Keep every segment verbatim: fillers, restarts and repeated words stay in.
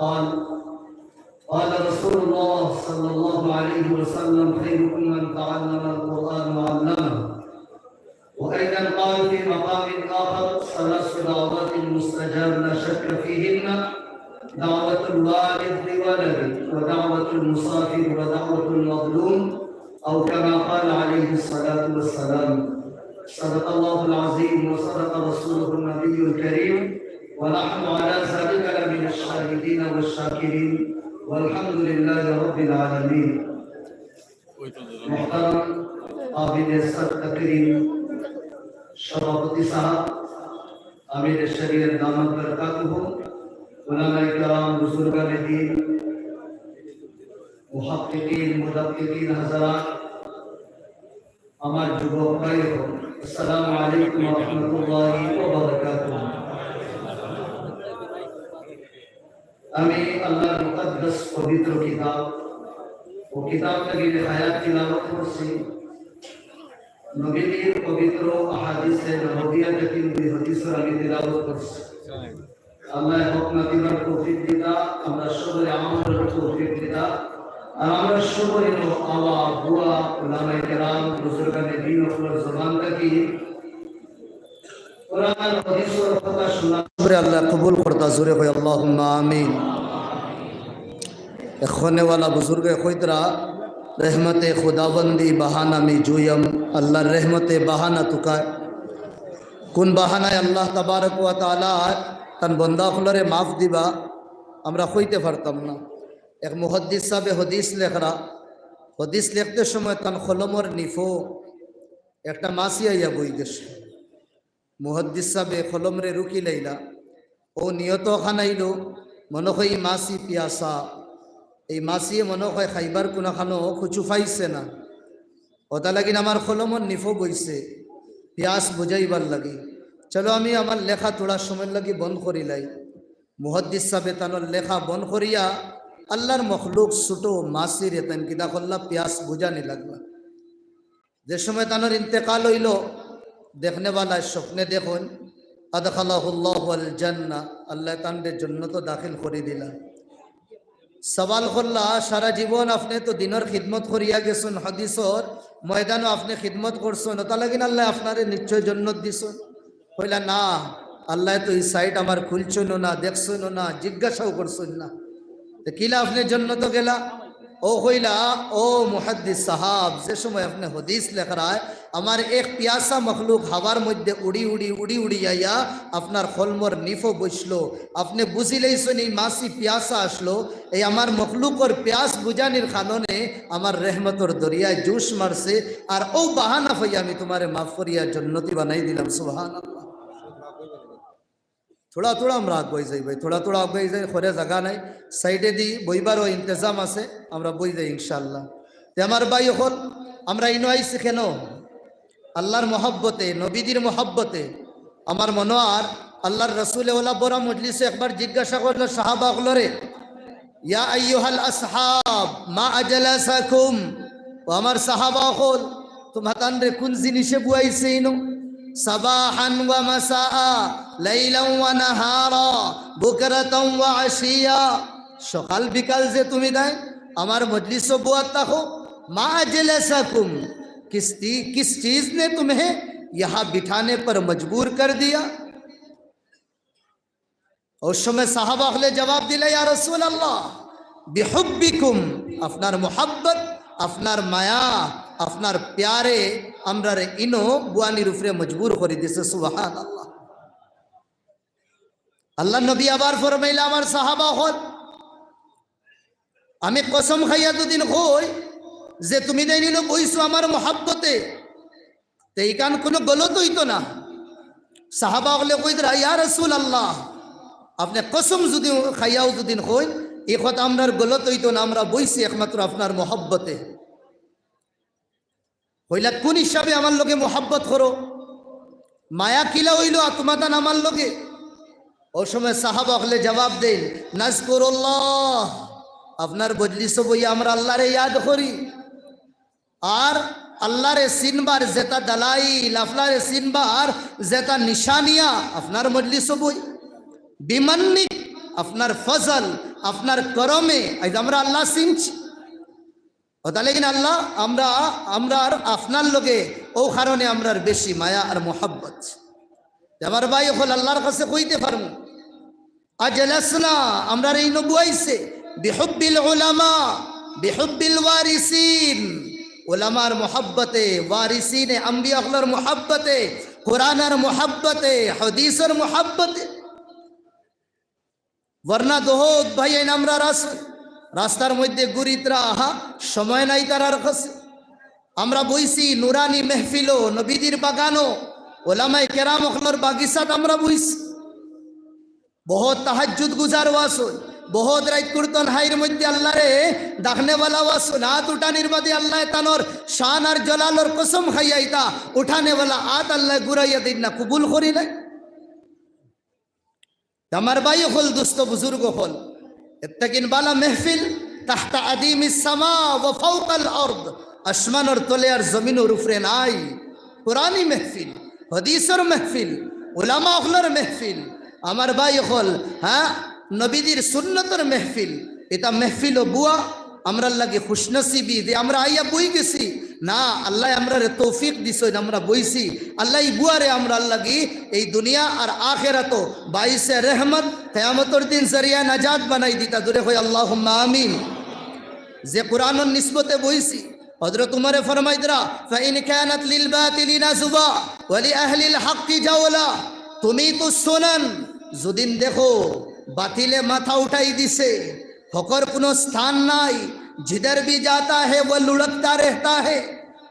قال، قال رسول الله صلى الله عليه وسلم: خيركم من تعلم القرآن وعلمه. وأيضا قال في مقام آخر: ثلاث دعوات مستجاب لا شك فيهن: دعوة الوالد لولده، ودعوة المسافر، ودعوة المظلوم، أو كما قال عليه الصلاة والسلام. صدق الله العظيم وصدق رسوله النبي الكريم، ونحن على ذلك لمن الشاهدين والشاكرين، والحمد لله رب العالمين. محترم عابد السادة الكريم، সভাপতি সাহেব, আমির শরিয়ত দামাত বারাকাতুহুম, উলামায়ে কেরাম, বুজুর্গানে দ্বীন, মুহাক্কিকিন, মুদাক্কিকিন হাজারাত, আমার যুবক ভাই ও, আসসালামু আলাইকুম ওয়া রাহমাতুল্লাহি ওয়া বারাকাতুহু। আমি আল্লাহর মুকাদ্দাস পবিত্র কিতাব ও কিতাব থাকি আয়াত তিলাওয়াত করছি। নবীজির পবিত্র আহাদিসে নববিয়া থাকি দুই হাদিসর আমি তিলাওয়াত করছি। আল্লাহ হক মাতিবার তৌফিক দিতা, আমরা সবরে আমলর তৌফিক দিতা। আর আমরা সবরে আওয়া, বুয়া, উলামায়ে কেরাম, বুজুর্গানে দ্বীন অকলর জবান থাকি কোরআন হাদিসর কথা শোনা। সবরে আল্লাহ কবুল করতা, জোরে কই আল্লাহুম্মা আমিন। এখনেওয়ালা বুজুর্গে কইতরা, "রহমতে খুদাবন্দি বাহানা মি জুয়ম", আল্লাহর রহমতে বাহানা তুকায়। কোন বাহানায় আল্লাহ তাবারক ওয়া তাআলা তান বন্দা অকলরে মাফ দিবা, আমরা কইতে পারতাম না। এক মুহাদ্দিস সাহেবে হাদিস লেখরা, হাদিস লেখতে সময় তান কলমর নিফো একটা মাছি আইয়া বই গেছে। মুহাদ্দিস সাহেবে কলমরে রুকি লাইলা, অউ নিয়ত খান আইলো, মনো কয় ই মাছি পিয়াসা, এই মাছিয়ে মনো কয় খাইবার কুনাখানো কুচু পাইছে না, অতা লাগিন আমার কলমর নিফো বইছে, পিয়াস বুঝাইবার লাগি। চলো আমি আমার লেখা থুড়া সময়র লাগি বন্ধ করিলাই। মুহাদ্দিস সাহেবে তানর লেখা বন্ধ করিয়া আল্লাহর মখলুক ছোট মাছিরে তাইন কিতা করলা, পিয়াস বুঝানি লাগলা। যে সময় তানর ইন্তেকাল অইলো, দেখনেওয়ালায় স্বপ্নে দেখইন, "আদখালাহুল্লাহু আল জান্নাহ", আল্লায় তানরে জন্নতো দাখিল করি দিলা। সওয়াল করলা, "সারা জীবন আপনে তো দ্বীনর খিদমত করিয়া গেছইন, হাদিসর ময়দানো আপনে খিদমত করছইন, অতা লাগিন আল্লায় আপনারে নিশ্চয় জন্নত দিছইন।" কইলা, "না, আল্লায় তো ই সাইড আমার খুলছইন না, দেখছইন না, জিজ্ঞাসাও করছইন না। তে কিলা আপনে জন্নতো গেলা?" অউ কইলা, "ও মুহাদ্দিস সাহাব, যে সময় আপনে হাদিস লেখরায়, আমার এক পিয়াসা মখলুক হাওয়ার মধ্যে উড়ি উড়ি, উড়ি উড়ি আইয়া আপনার কলমর নিফো বইছলো। আপনে বুঝিলাইছইন ই মাছি পিয়াসা আছলো, এই আমার মখলুকর পিয়াস বুঝানির কারণে আমার রহমতর দরিয়ায় জোশ মারছে, আর অউ বাহানা পাইয়া আমি তুমারে মাফ করিয়া জন্নতি বানাই দিলাম।" সুবহানাল্লাহ। থুড়া থুড়া আমরা আগুয়াই যাই ভাই, থুড়া থুড়া আগুয়াই যাই, ঘরে জাগা নাই, সাইডেদি বইবারও ইন্তেজাম আছে, আমরা বই যাই ইনশাআল্লাহ। তে আমার ভাই অকল, আমরা ইনো আইছি কেনে? আল্লাহর মহব্বতে, নবীজির মহব্বতে। আমার মনো আর আল্লাহর রসুলে অলা বড় মজলিসে একবার জিজ্ঞাসা করলো সাহাবা অকলরে, "ইয়া আইয়ুহাল আসহাব, মা আজলাসাকুম?" ও আমার সাহাবা অকল, তুমাতানরে কুন জিনিসে বুয়াইছে ইনো? সাবাহান ওয়া মাসাআ, লাইলান ওয়া নাহারা, বুকরাতান ওয়া আশিয়া। সকাল বিকাল যে তুমি দায় আমার মজলিসো বুয়াত থাকো, মা আজলাসাকুম, কিস তি-, কিস চিজ নে তুমহে ইয়াহা বিঠানে পর মজবুর কর দিয়া? অউ সময় সাহাবা অকলে জবাব দিলা, "ইয়া রাসূলুল্লাহ, বিহুব্বিকুম, আপনার মুহাব্বত, আপনার মায়া, আপনার পিয়ারে আমরারে ইনো বুয়ানির উপরে মজবুর করি দিছে।" সুবহানাল্লাহ। আল্লাহর নবী আবার ফরমাইলা, আমার সাহাবা অকল, আমি কসম খাইয়া যুদি কই যে তুমি দায় ইনো বইছো আমার মহব্বতে, তে ইখান কুনু গলত অইতো না। সাহাবা অকলে কইতরা, "ইয়া রাসূলুল্লাহ, আপনে কসম যুদি খাইয়াও যুদি কইন, ই কথা আমরার গলত অইতো না, আমরা বইছি একমাত্র আপনার মহব্বতে।" কইলা, "কুন হিসাবে আমার লগে মহব্বত করো? মায়া কিলা অইলো তুমাতান আমার লগে?" অউ সময় সাহাবা অকলে জবাব দেইন, "নাজকুরুল্লাহ, আপনার মজলিসো বইয়া আমরা আল্লাহরে ইয়াদ করি।" আর আল্লাহরে চিনবার যেতা দালাইল, আল্লাহরে চিনবার যেতা নিশানিয়া, আপনার মজলিসো বই। বিমান্নিক, আপনার ফজল, আপনার করমে আইজ আমরা আল্লাহ চিনছি। অতালে কিনা আল্লাহ, আমরা, আমরা আর আপনার লগে ও কারণে আমরার বেশি মায়া আর মোহাব্বত। যে আমার ভাই অকল আল্লাহর কাছে কইতে পারমু, আজলাসনা, আমরারে ইনো বওয়াইছে, বিহুব্বিল উলামা, বিহুব্বিল ওয়ারিসিন, উলামার মোহাব্বতে, ওয়ারিসিনে আম্বিয়া অকলর মোহাব্বতে, কোরআনর মোহাব্বতে, হাদিসর মোহাব্বতে। বরনা দহত ভাইয়াইন আমরার আছে, রাস্তার মধ্যে ঘুরিতরা, আহা, সময় নাই তারার কাছে। আমরা বইছি নুরানি মেহফিলো, নবীজির বাগানো, ওলামায়ে কেরাম অকলর বাগিচাত আমরা বইছি। বহুত তাহাজ্জুদ গুজারও আছইন, বহুত রাইত কুরতন হাইর মধ্যে আল্লাহরে ডাকনেওয়ালাও আছইন। আত উঠানির বাদে আল্লায় তানর শান আর জলালর কসম খাইয়া ইতা উঠানেওয়ালা আত আল্লায় ঘুরাইয়া দিন না, কবুল করি নাই। আমার ভাই অকল, দোস্ত বুজুর্গ অকল, এর থাকিন বালা মেহফিল তাহতা আদিমিস সামা ওয়া ফাওকাল আরদ, আসমানর তলে আর জমিনর উপরে নাই। কোরআনি মেহফিল, হাদিসর মেহফিল, উলামা অকলর মেহফিল, আমার ভাই অকল, হ্যাঁ, নবীজির সুন্নতর মেহফিল। ইতা মেহফিলো বওয়া আমরার লাগি খুশনসিবি যে আমরা আইয়া বই গেছি। না, আল্লায় আমরারে তৌফিক দিছইন, আমরা বইছি। আল্লায় ই বওয়ারে আমরার লাগি এই দুনিয়া আর আখেরাতো বাইসে রহমত, কিয়ামতর দিন জরিয়া নাজাত বানাই দিতা। জোরে কই আল্লাহুম্মা আমিন। যে কোরআনর নিসবতে বইছি, হযরত উমরে ফরমাইতরা, "ফাইন কানাত লিল বাতিলি নাজওয়া ওয়া লি আহলিল হাক্কি জাওলা।" তুমি তো শোনান, যদিন দেখো বাতিলে মাথা উঠাই দিছে, হকর কোনো স্থান নাই, জিধর ভি জাতা হে ওয়া লুড়কতা রেহতা হে,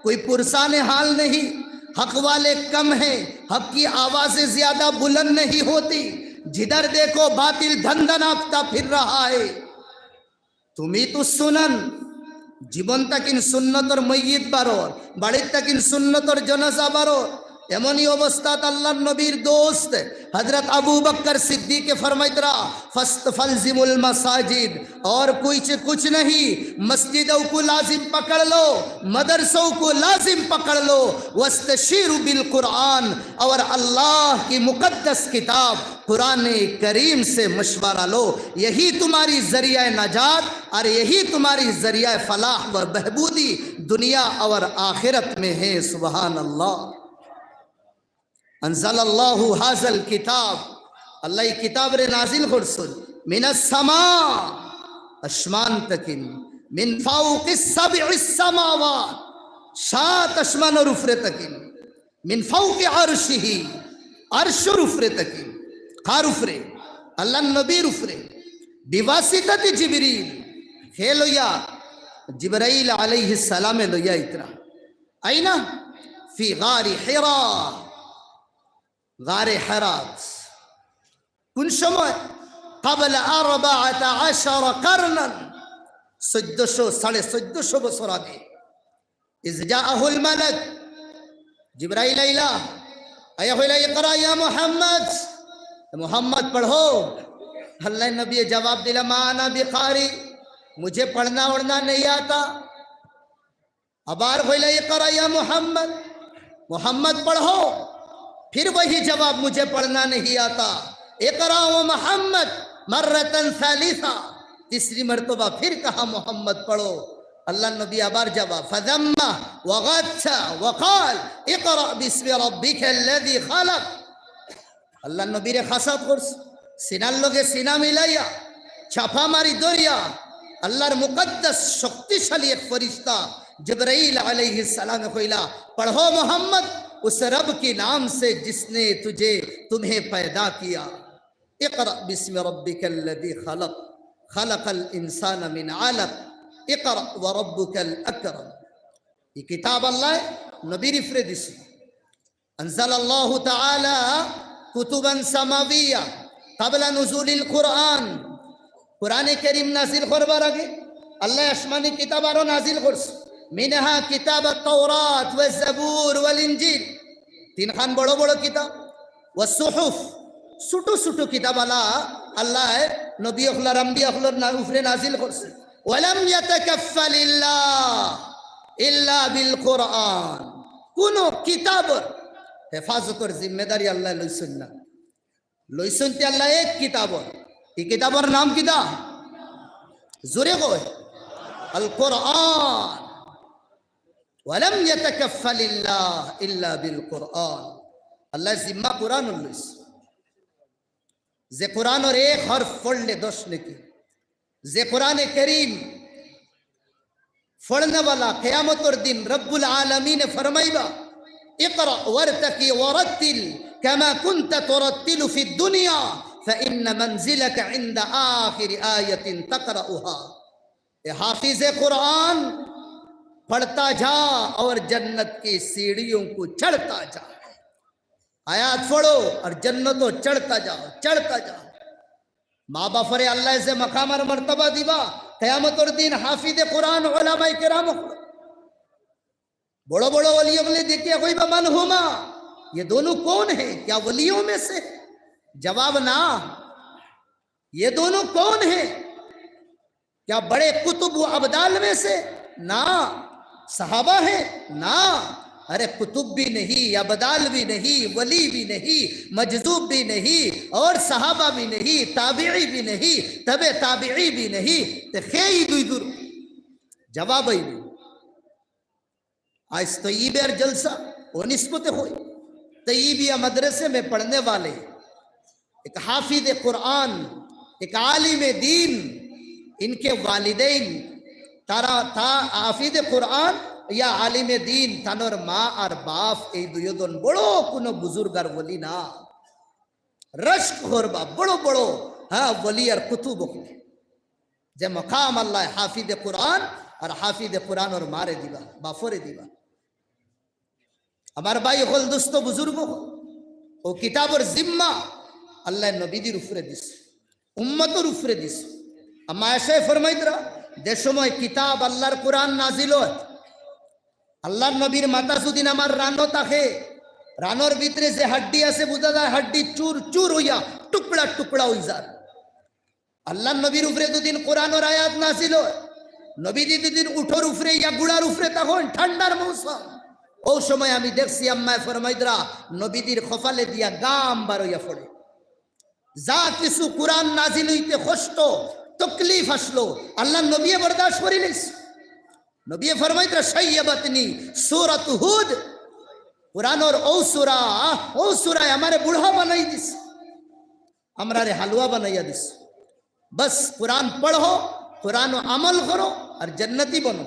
কোই পুরসানে হাল নেহি, হক ওয়ালে কম হে, হক কি আওয়াজে জিয়াদা বুলন্দ নেহি হোতি, জিধর দেখো বাতিল ধনধনাতা ফির রাহা হে। তুমি তো শোনান, জীবন থাকিন সুন্নতর মইয়িত বারর, বাড়িত থাকিন সুন্নতর জানাজা বারর। এমনই অবস্থাত আল্লাহর নবীর দোস্ত হযরত আবু বকর সিদ্দিকে ফরমাইতরা, "ফাস্ত ফালজিমুল মাসাজিদ, অর কুছ, কুছ নেহি, মসজিদও কো লাজিম পকড় লো, মদরসও কো লাজিম পকড় লো, ওয়াস্তাশিরু বিল কুরআন, অর আল্লাহ কি মুকদ্দস কিতাব কুরআনে করিম সে মশওয়ারা লো, ইহি তুমারি জরিয়ায়ে নাজাত অর ইহি তুমারি জরিয়ায়ে ফলাহ ও বেহবুদি দুনিয়া অর আখিরত মে হে।" সুবহানাল্লাহ। আনজালাল্লাহু হাযাল কিতাব, আল্লায় ই কিতাবরে নাজিল করছইন, মিনাস সামা, আসমান থাকিন, মিন ফাওকি সাবইস সামাওয়াত, সাত আসমানর উপরে থাকিন, মিন ফাওকি আরশিহি, আরশর উপরে থাকিন। কার উপরে? আল্লাহর নবীর উপরে। বিওয়াসিতাতি জিবরিল, হে লইয়া, জিবরাইল আলাইহিস সালামে লইয়া ইতরা। আইনা? ফি গারি হিরা, গারে হেরাত। কোন সময়? ক্বাবলা আরবাআতা আশারা কারনান, চৌদ্দশো, সাড়ে চৌদ্দশো বছর আগে। ইজ জাআহুল মালাক, জিবরাইল আইলা, আইয়া কইলা, "ইকরা ইয়া মুহাম্মদ, মুহাম্মদ পড়ো।" আল্লাহর নবীয়ে জবাব দিলা, "মা আনা বিকারি, মুঝে পড়না ওড়না নেহি আতা।" আবার কইলা, "ইকরা ইয়া মুহাম্মদ, মুহাম্মদ পড়ো।" ফির ওহি জবাব, "মুঝে পড়না নেহি আতা।" "ইকরা ওয়া মুহাম্মদ মাররাতান সালিসা।" তিসরি মর্তবা ফির কাহা, "মুহাম্মদ পড়ো।" আল্লাহর নবী আবার জবাব, ফাযাম্মা ওয়া গাচ্ছা ওয়া ক্বাল, "ইকরা বিসমি রাব্বিকাল্লাযী খালাক।" আল্লাহর নবীরে খাসাত করছে, সিনার লগে সিনা মিলাইয়া, চাপা মারি ধরিয়া, আল্লাহর মুকদ্দস শক্তিশালী এক ফিরিস্তা জিবরাইল আলাইহিস সালামে কইলা, "পড়ো মোহাম্মদ, উস রব কি নাম সে জিসনে তুঝে, তুমহে পয়দা কিয়া। ইকরা বিসমি রব্বিকাল্লাযী খালাক, খালাকাল ইনসানা মিন আলাক, ইকরা ওয়া রব্বুকাল আকরাম।" এই কিতাব আল্লাহ নবীর উপরে দিছে। আনজালাল্লাহু তাআলা কুতুবান সামাওয়িয়া ক্বাবলা নুজুলিল কুরআন। কোরআনে কারীম নাজিল করবার আগে আল্লাহ আসমানি কিতাব আরো নাজিল করছে। মিনহা কিতাবাত তাওরাত ওয়াজ জাবুর ওয়াল ইনজিল। তিনখান বড় বড় কিতাব। ওয়াস সুহুফ, ছোট ছোট কিতাব আলা আল্লাহ নবী অকলর, আম্বিয়া অকলর না-, উপরে নাজিল করছে। ওয়ালাম ইয়াতাকাফফালিল্লাহ ইল্লা বিল কুরআন। কোন কিতাবর হেফাজতর জিম্মেদারি আল্লাহ লইছইন না। লইছইন তে আল্লাহ এক কিতাবর। এই কিতাবর নাম কিতা? জোরে কয়, আল কোরআন। ওয়ালাম ইয়াতাকাফফালিল্লাহ ইল্লা বিল কোরআন। আল্লায় জিম্মা কোরআনর লইছে। যে কোরআনর এক হরফ পড়লে দশ নেকি। যে কোরআনে করিম পড়নেওয়ালা কিয়ামতর দিন রব্বুল আলামিনে ফরমাইবা, "ইকরা ওয়ারতাকি ওয়ারাত্তিল কামা কুনতা তুরাত্তিলু ফিদ দুনিয়া, ফাইন্না মানজিলাকা ইনদা আখিরি আয়াতিন তাকরাউহা।" ए हाफिज कुरान, पढ़ता जा और जन्नत की सीढ़ियों को चढ़ता जा। আয়াত পড়ো আর জন্নতো চড়তা যাও, চড়তা যাও। মা বাফরে আল্লায় যে মাকাম আর মর্তবা দিবা, কিয়ামতর দিন হাফিজে কোরআন, উলামায়ে কেরাম অকল। বড় বড় ওলি অকলে দেখিয়া কইবা, "মান হুমা? ये दोनों कौन है? क्या वलियों में से?" জবাব না। ये दोनों कौन है? क्या बड़े कुतुब व अबदाल में से? ना। सहाबा है? ना। अरे, कुतुब भी नहीं, अबदाल भी नहीं, वली भी नहीं, मजजूब भी नहीं, और सहाबा भी नहीं, ताबिई भी नहीं, तबे ताबिई भी नहीं। তে কে ই দুইগুর? জবাব অইবো। আইজ তৈয়বের জলসা, ও নিসবতে হয়। তৈয়বিয়া মাদ্রাসে মে পড়নে ওয়ালে, এক হাফিজ কুরআন, এক আলিম দ্বীন, ইনকে ওয়ালিদাইন, তারা তা হাফিজ কুরআন ইয়া আলিম দ্বীন, তানর মা আর বাফ এই দুইজন বড় কুনু বুজুর্গ আর ওলি না। রশক করবা বড় বড়, হ্যাঁ, ওলি আর কুতুব অকলে। যে মকাম আল্লায় হাফিজে কুরআন আর হাফিজে কুরআনর মারে দিবা, বাফরে দিবা। আমার ভাই অকল, দোস্ত, বুজুর্গ অকল, অউ কিতাবর জিম্মা আল্লায় নবীদের উপরে দিছে, উম্মতর উপরে দিছে। আম্মা আয়েশায় ফরমাইতরা, যে সময় কিতাব আল্লাহর কুরআন নাজিল অয়, আল্লাহর নবীর মাথা যুদিন আমার রানো থাকে, রানোর ভিতরে যে হাড্ডি আছে বুঝা যায় হাড্ডি চুর চুর অইয়া টুকরা টুকরা অই যার। আল্লাহর নবীর উপরে যুদিন কুরআনর আয়াত নাজিল অয়, নবীজি যুদিন উটর উপরে ইয়া ঘুড়ার উপরে তখন ঠান্ডার মৌসুম, অউ সময় আমি দেখছি আম্মায় ফরমাইতরা নবীজির কপালে দিয়া গাম বার অইয়া পড়ে। যা কিছু কুরআন নাজিল অইতে কষ্ট, তকলিফ আসলো, আল্লাহর নবীয়ে বরদাস্ত করিলিছে। নবীয়ে ফরমাইতরা, "শাইয়াবাতনি সূরাতু হুদ।" কুরআনর অউ সূরা, অউ সূরায় আমারে বুড়া বানাই দিছে, আমরারে হালুয়া বানাইয়া দিছে। বাস কুরআন পড়ো, কুরআনো আমল করো, আর জান্নাতি বনো।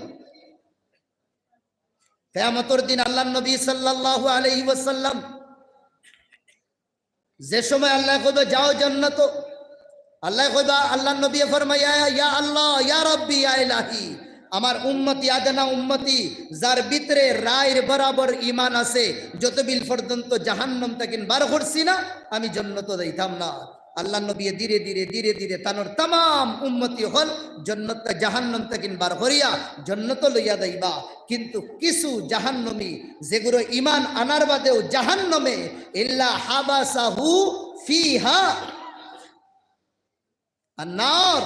কিয়ামতর দিন আল্লাহর নবী সাল্লাল্লাহু আলাইহি ওয়াসাল্লাম যে সময় আল্লায় কইবা, "যাও জান্নাতো", আল্লায় কইবা, আল্লাহর নবীয়ে ফরমাইয়া, "ইয়া আল্লাহ, ইয়া রাব্বি, ইয়া ইলাহি, আমার উম্মতি, আদনা উম্মতি, যার ভিতরে রাইর বরাবর ঈমান আছে, যতবিল পর্যন্ত জাহান্নাম থাকি বার করছি না, আমি জান্নাতো যাইতাম না।" আল্লাহর নবীয়ে ধীরে ধীরে, ধীরে ধীরে তানর তামাম উম্মতি অকল জান্নাত, জাহান্নাম থাকি বার করিয়া জান্নাতো লইয়া যাইবা। কিন্তু কিছু জাহান্নামী যেগুলো ঈমান আনার বাদেও জাহান্নামে, ইল্লা হাবাসাহু ফিহা আন-নার,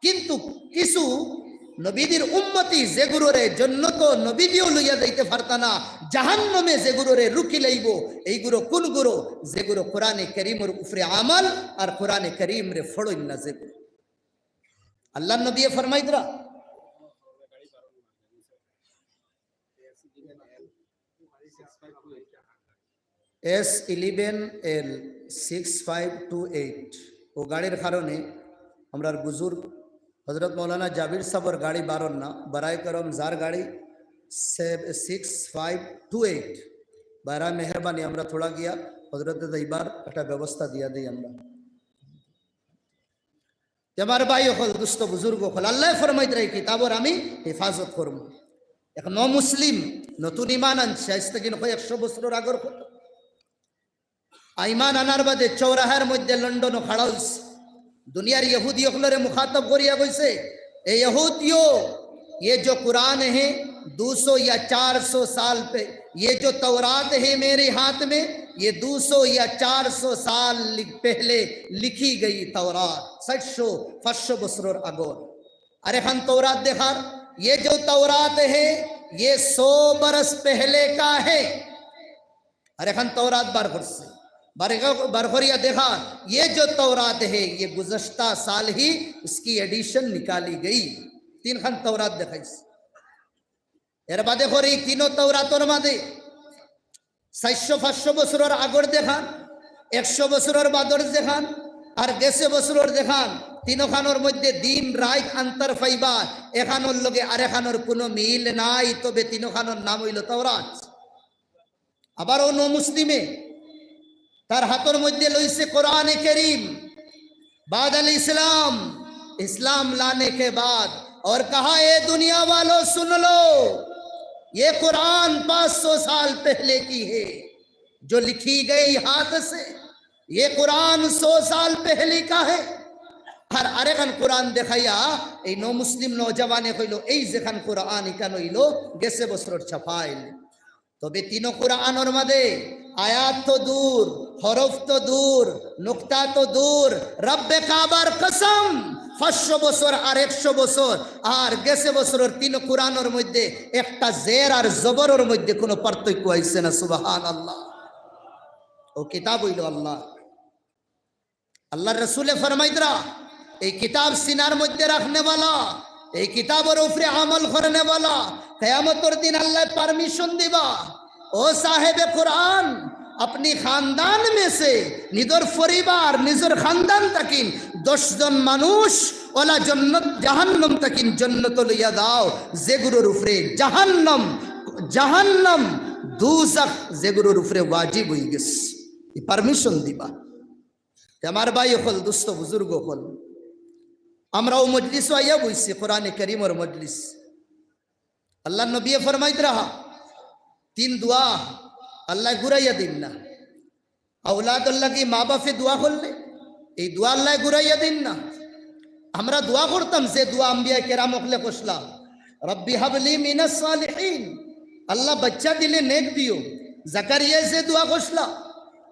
কিন্তু কিছু নবীদের উম্মতি যেগুলোরে জান্নাতো নবীদিও লইয়া যাইতে পারতা না, জাহান্নামে যেগুলোরে রুকি লাইবো, এইগুলো কোনগুলো? যেগুলো কোরআনে করিমর উপরে আমল আর কোরআনে করিমরে ফড়ইন না যেগুলো। আল্লাহর নবীয়ে ফরমাইতরা, S eleven L six five two eight, অউ গাড়ির কারণে আমরার বুজুর্গ হযরত মৌলানা জাবির সাবর গাড়ি বারর না, বারায়ে করম যার গাড়ি সিক্স ফাইভ টু এইট, বারা মেহেরবানি আমরা থোড়া গিয়া হযরতে যাইবার একটা ব্যবস্থা দিয়া দেই আমরা। তে আমার ভাই অকল, দোস্ত বুজুর্গ অকল, আল্লায় ফরমাইতরা ই কিতাবর আমি হেফাজত করমু। এক ন মুসলিম, নতুন ঈমান আনছে, আইজ থাকি নয় একশো বছরর আগর কথা। ঈমান আনার বাদে চৌরাহার মধ্যে লন্ডনো খাড়া অইছে। দুনিয়ার ইহুদি অকলরে মুখাতব করিয়া কইছে, "এ ইহুদিও, ये जो कुरान है, दो सौ या चार सौ साल पे, ये जो तौरात है मेरे हाथ में, ये दो सौ या चार सौ साल लि-, पहले लिखी गई तौरात, চাইরশো পাঁচশো বছরর আগর। আর এখান তৌরাত দেখার, ये जो तौरात है, ये सौ बरस पहले का है।" আর এখান তৌরাত বার করছে, বার করিয়া দেখান, "ये जो तौरात है, ये गुज़श्ता साल ही इसकी एडिशन निकाली गई।" তিনখান তৌরাত দেখাইছে। এর বাদে করি তিনো তৌরাতর মাঝে চাইরশো পাঁচশো বছরর আগর দেখান, একশো বছরর বাদর দেখান, আর গেছে বছরর দেখান, তিনোখানর মধ্যে দিন রাইত আন্তর পাইবা, এখানর লগে আরেকখানর কুনু মিল নাই, তবে তিনোখানর নাম অইলো তৌরাত। আবার অউ নও মুসলিমে তার হাতর মধ্যে লইছে কোরআনে করিম, بعد الإسلام, इस्लाम लाने के बाद, और कहा, "ए दुनिया वालों, सुन लो, ये कुरान पाँच सौ साल पहले की है, जो लिखी गई हाथ से, ये कुरान सौ साल पहले का है।" আর আরেকখান কোরআন দেখাইয়া এই নও মুসলিম নওজওয়ানে কইলো, "এই যেখান কোরআন, ইখান অইলো গেছে বছরর ছাপাইল।" তবে তিনো কোরআনর মাঝে আয়াত তো দূর, হরফ তো দূর, নুকতা তো দূর, রব্বে কাবার কসম, পাঁচশো বছর আর একশো বছর আর গেছে বছরর তিনো কোরআনর মধ্যে একটা জের আর জবরর মধ্যে কুনু পার্থক্য আইছে না। সুবহানাল্লাহ। অউ কিতাব অইলো আল্লাহ। আল্লাহর রসুলে ফরমাইতরা, এই কিতাব সিনার মধ্যে রাখনেওয়ালা, এই কিতাবর উপরে আমল করনেওয়ালা, কিয়ামতর দিন আল্লায় পারমিশন দিবা, "ও সাহেবে কোরআন, আপনি খানদান মে সে, নিজর পরিবার, নিজর খানদান থাকিন দশ জন মানুষ অলা জন্নত জাহান্নম থাকিন জন্নত লইয়া যাও, যেগুরর উপরে জাহান্নম, জাহান্নম, দুজখ যেগুরর উপরে ওয়াজিব অইগেছে।" ই পারমিশন দিবা। তে আমার ভাই অকল, দোস্ত বুজুর্গ অকল, আমরা অউ মজলিসো আইয়া বইছি, কোরআনে করিমর মজলিস। আল্লাহর নবীয়ে ফরমাইতরা, তিন দোয়া আল্লায় ঘুরাইয়া দিন না। আওলাদর লাগি মা বাপে দোয়া করলে, এই দোয়া আল্লায় ঘুরাইয়া দিন না। আমরা দোয়া করতাম যে দোয়া আম্বিয়া কেরাম অকলে করছলা, "রব্বি হাবলি মিনাস সালিহিন", আল্লাহ বাচ্চা দিলে নেক দিও। জাকারিয়ায় যে দোয়া করছলা,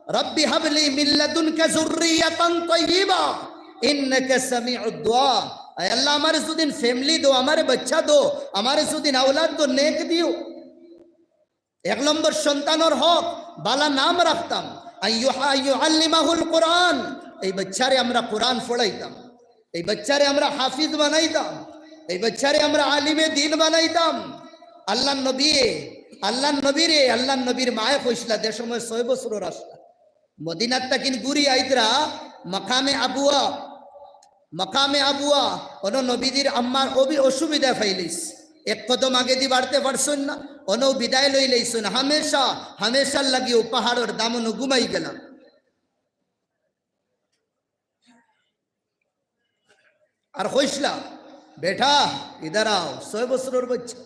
"রব্বি হাবলি মিন লাদুনকা যুররিয়াতান তাইয়িবা, ইন্নাকা সামিউদ দুআ", আয় আল্লাহ, আমারে যুদিন ফ্যামিলি দেও, আমারে বাচ্চা দেও, আমারে যুদিন আওলাদ দেও, নেক দিও। এক নম্বর সন্তানর হক, বালা নাম রাখতাম। আইয়ু-, আইয়ুআল্লিমাহুল কোরআন, এই বাচ্চারে আমরা কোরআন পড়াইতাম, এই বাচ্চারে আমরা হাফিজ বানাইতাম, এই বাচ্চারে আমরা আলিমে দিন বানাইতাম। আল্লাহর নবীয়ে, আল্লাহর নবীরে, আল্লাহর নবীর মায়ে কইছলা, যে সময় ছয় বছরর আছলা, মদিনাত থাকিন ঘুরি আইতরা, মাকামে আবুয়া, মাকামে আবুয়া, অনো নবীজির আম্মার অবি-, অসুবিধা ফাইলিছ, এক কদম আগেদি বাড়তে পারছইন না, অনো বিদায় লইলাইছইন, হামেশা, হামেশার লাগি অউ পাহাড়র দামনো ঘুমাই গেলা। আর কইছলা, "বেটা, ইধার আও", ছয় বছরর বাচ্চা।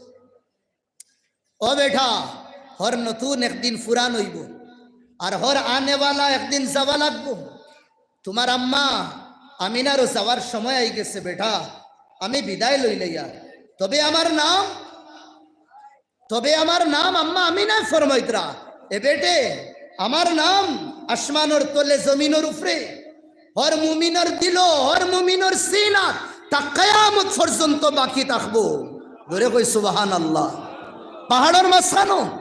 "ও বেটা, হর নতুন একদিন ফুরান অইবো, আর হর আনেওয়ালা একদিন যাওয়া লাগবো। তুমার আম্মা আমিনারও যাওয়ার সময় আইগেছে বেটা, আমি বিদায় লইলাইয়ার। তবে আমার নাম, তবে আমার নাম", আম্মা আমিনায় ফরমাইতরা, "এ বেটে, আমার নাম আসমানর তলে জমিনর উপরে, হর মুমিনর দিলো, হর মুমিনর সিনাত তা কিয়ামত পর্যন্ত বাকি থাকবো।" জোরে কই সুবহানাল্লাহ। পাহাড়র মাঝখানো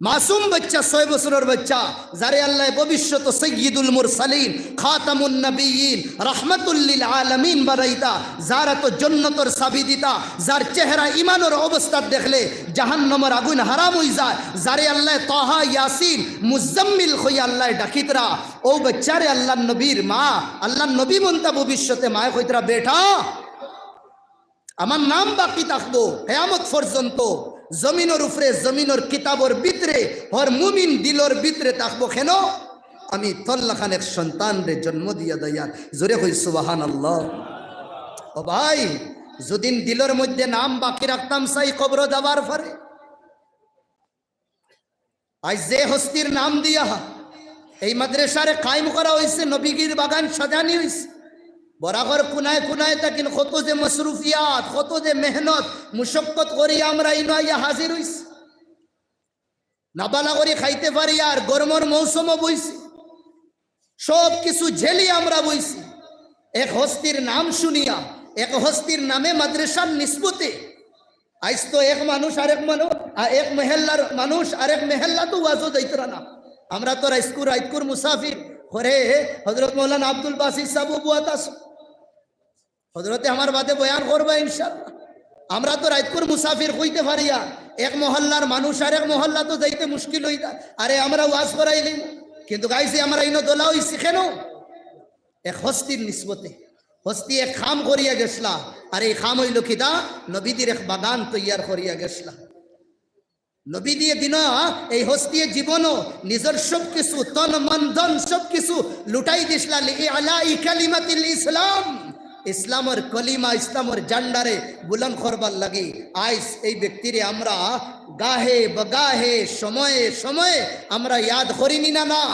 মাসুম বাচ্চা, ছয় বছরর বাচ্চা, যারে আল্লায় ভবিষ্যত সাইয়্যিদুল মুরসালিন, খাতামুন নাবিয়্যিন, রাহমাতুল লিল আলামিন বানাইতা, যার আতো জন্নতর চাবি দিতা, যার চেহারা ইমানর অবস্থাত দেখলে জাহান্নামর আগুন হারাম অইযায়, যারে আল্লায় তাহা, ইয়াসিন, মুজাম্মিল কইয়া আল্লায় ডাকিতরা, অউ বাচ্চারে আল্লাহর নবীর মা, আল্লাহর নবী মনতা ভবিষ্যতে মায়ে কইতরা, "বেটা, আমার নাম বাকি থাকবো কিয়ামত পর্যন্ত, জমিনর উপরে, জমিনর কিতাবর ভিতরে, হর মুমিন দিলর ভিতরে থাকবো। কেন? আমি তোর লাখান এক সন্তানরে জন্ম দিয়া দাইয়ার।" জোরে কই সুবহানাল্লাহ। ও ভাই, যুদিন দিলর মধ্যে নাম বাকি রাখতাম চাই কবরো যাওয়ার পরে, আইজ যে হস্তির নাম দিয়া এই মাদ্রাসারে কায়েম করা অইছে, নবীজির বাগান সাজানি অইছে, বরাকর কুনায় কুনায় থাকিন কত যে মসরুফিয়াত, কত যে মেহনত, মুশক্কত করি আমরা ইনো আইয়া হাজির অইছি। না বালা করি খাইতে পারি আর গরমর মৌসুমও বইছে। সব কিছু ঝেলি আমরা বইছি। এক হস্তির নাম শুনিয়া, এক হস্তির নামে মাদ্রাসার নিসবতে আইজ তো এক মানুষ আরেক মানুষ, আ, এক মহল্লার মানুষ আরেক মহল্লাত ওয়াজো যাইতরা না। আমরা তো রাইতকুর রাইতকুর মুসাফির। করে হযরত মৌলানা আব্দুল বাসিত সাহেব বুয়াত আছইন। হযরতে আমার বাদে বয়ান করবা ইনশাআল্লাহ। আমরা তো রাইতকুর মুসাফির কইতে পারিয়া, এক মহল্লার মানুষ আর এক মহল্লা তো যাইতে মুশকিল অইতা। আরে আমরা ওয়াজ করাইলিমু, কিন্তু গাইছে আমরা ইনো দলা অইছি কেন? এক হস্তির নিসবতে। হস্তি এক কাম করিয়া গেছলা, আর এই কাম অইল কিতা? নবীজির এক বাগান তৈয়ার করিয়া গেছলা। নবীজিয়ে দিন, এই হস্তিয়ে জীবনও নিজর সব কিছু, তন মন ধন সব কিছু লুটাই দিছলা লি ইলাই কালিমাতিল ইসলাম, ইসলামর কলিমা, ইসলামর জান্ডারে বুলন্দ করবার লাগি। আইজ এই ব্যক্তিরে আমরা গাহে বগাহে, সময়ে সময়ে আমরা ইয়াদ করি নি না, না?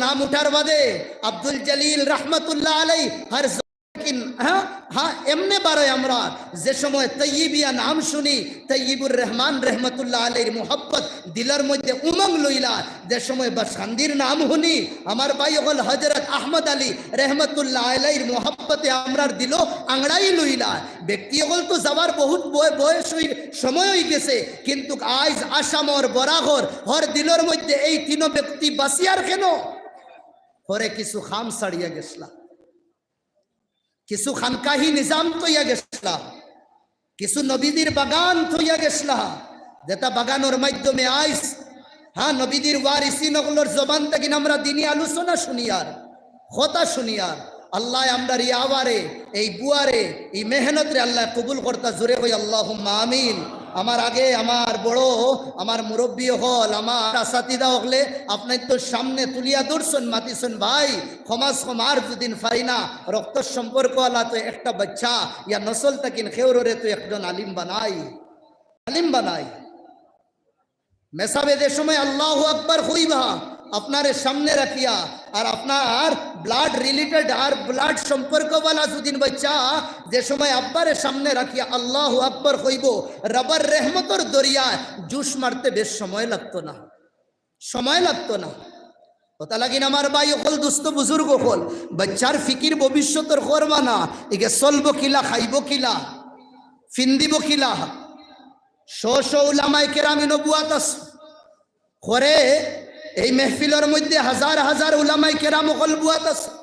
নাম উঠার বাদে আব্দুল জলিল রহমতুল্লাহ আলাই হর জ-, লেকিন, হ্যাঁ, হ্যাঁ, এমনে বারোয় আমরা যে সময় তৈয়িবিয়া নাম শুনি, তৈয়িবুর রহমান রহমতুল্লাহ আলাইর মোহব্বত দিলর মধ্যে উমং লইলা, যে সময় বাসকান্দির নাম হুনি, আমার ভাই অকল হযরত আহমদ আলী রহমতুল্লাহ আলাইর মোহব্বতে আমরার দিলো আংড়াই লইলা। ব্যক্তি অকল তো যাওয়ার বহুত বয়-, বয়স অই-, সময় অই গেছে, কিন্তু আইজ আসামর বরাকর হর দিলর মধ্যে এই তিনো ব্যক্তি বাঁচিয়ার কেন? পরে কিছু খাম ছাড়িয়া গেছলা, কিছু খানকাহি নিজাম থইয়া গেছলা, কিছু নবীজির বাগান থইয়া গেছলা, যেটা বাগানর মাধ্যমে আইজ, হ্যাঁ, নবীজির ওয়ারিসিন অকলর জবান থাকি আমরা দিনি আলোচনা শুনিয়ার, কথা শুনিয়ার। আল্লাহ আমরার ই আওয়ারে, এই বুয়ারে, এই মেহনতরে আল্লাহ কবুল করতা। জোরে কই আল্লাহুম্মা আমিন। আমার আগে আমার বড়, আমার মুরব্বী অকল, আমার আসাতিদা অকলে আপনার তো সামনে তুলিয়া ধরছইন, মাতিছইন, ভাই, কমাস কম আর দুদিন পারি না, রক্তর সম্পর্কআলা তো একটা বাচ্চা, ইয়া নসল থাকিন কেউররে তো একজন আলিম বানাই, আলিম বানাই। মেসাবে যে সময় আল্লাহু আকবার কইবা, আপনারে সামনে রাখিয়া, আর আপনার blood related আর blood সম্পর্কআলা দুদিন বাচ্চা যে সময় আব্বারে সামনে রাখিয়া আল্লাহু আকবার কইবো, রবর রহমতর দরিয়ায় জুশ মারতে বেশ সময় লাগতো না। সময় লাগতো না। কথা লাগিন আমার ভাই অকল, দুস্ত বুজুর্গ অকল, বাচ্চার ফিকির ভবিষ্যতর করবা না, ইগে চলবো কিলা, খাইবো কিলা, ফিন্দিবো কিলা। শ শ উলামায়ে কেরাম ইনো বুয়াত আছইন। করে এই মেহফিলর মধ্যে হাজার হাজার উলামায়ে কেরাম অকল বুয়াত আছইন।